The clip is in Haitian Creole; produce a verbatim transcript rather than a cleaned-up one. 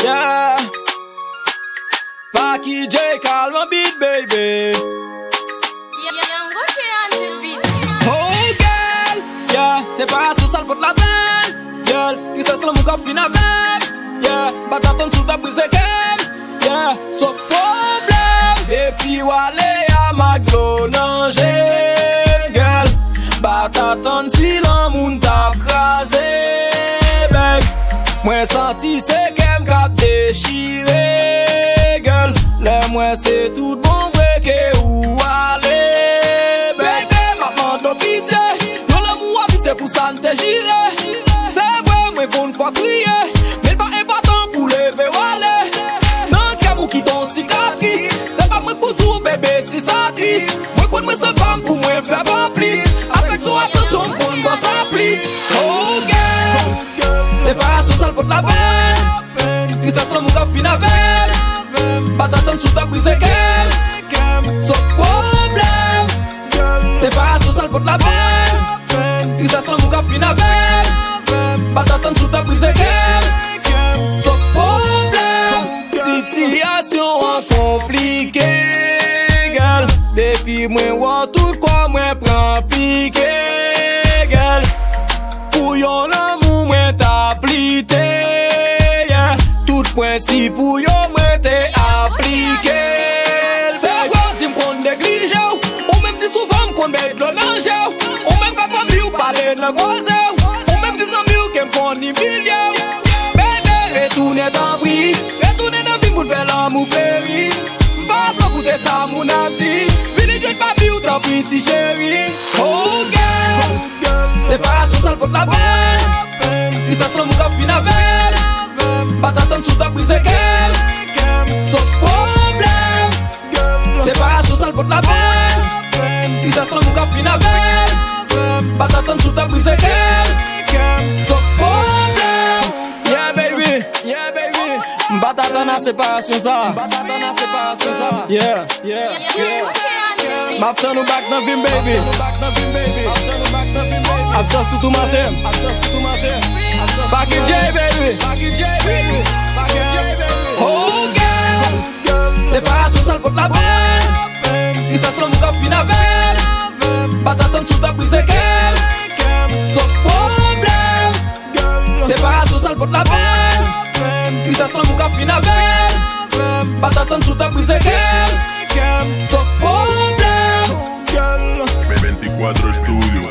Yeah. Packy J, Calma Beat, baby. Young Gucci on the beat. Oh, girl, yeah, separasyon sa l pot lapenn. Girl, tristès lanmou k ap fin avè m. Yeah, m pa t atann si w t ap brize kè m. Yeah, so pwoblèm. Depi w ale a m ak dlo nan je m, girl. M pa t atann si lanmou n t ap kraze, babe. Mwen santi se kè m k ap dechire, girl. Lè mwen se tout bon vre ke ou ale, baby. M ap mande w pitye. Yon lanmou w ap viv, se pou sa n te jire. Se vre, mwen konn fwa kriye, men l pa enpòtan pou leve w ale. Nan kè m ou kite yon sikatris. Se pa mwen k pou di w, bebe, si sa tris. Mwen konn mwen se fanm pou mwen fè pa plis. Afeksyon, atansyon, m konn ban sa plis. Oh, girl. Separasyon sa l pot lapenn. Tristès lanmou k ap fin avè m. M pa t atann si w t ap brize kè m. So pwoblèm. Separasyon sa l pot lapenn. Tristès lanmou k ap fin avè m. M pa t atann si w t ap brize kè m. So pwoblèm. Sitiyasyon an konplike, girl. Depi mwen wè w, tout kò mwen pran pike, girl. Pou yon lanmou mwen t ap lite, yeah. Tout prensip ou yo mwen te aplike. Se vre w di m konn neglije w. Ou menm di souvan m konn met dlo nan je w. Ou menm fè fanmi w pale nan koze w. Ou menm di zanmi w ke m konn imilye w. Bebe, retounen tanpri. Retounen nan vi m pou n fè lanmou fleri. M pa vle koute sa moun ap di. Vini jwenn papi w tanpri ti cheri. Oh, girl. Separasyon sa l pot lapenn. Tristès lanmou k ap fin avè m. M pa t atann si w t ap brize kè m. So pwoblèm. Separasyon sa l pot lapenn. Tristès lanmou k ap fin avè m. M pa t atann si w t ap brize kè m. So pwoblèm. Yeah, baby. Yeah, baby. M pa t atann a separasyon sa. M pa t atann a separasyon sa. Yeah, yeah, yeah. M ap tann ou back nan vi m, baby. Absans ou tou maten. Packy J, baby. Oh, girl. Separasyon sa l pot lapenn. Tristès lanmou k ap fin avè m. M pa t atann si w t ap brize kè m. So pwoblèm. Separasyon sa l pot lapenn. Tristès lanmou k ap fin avè m. M pa t atann si w t ap brize kè m. So pwoblèm. Veinticuatro Studio.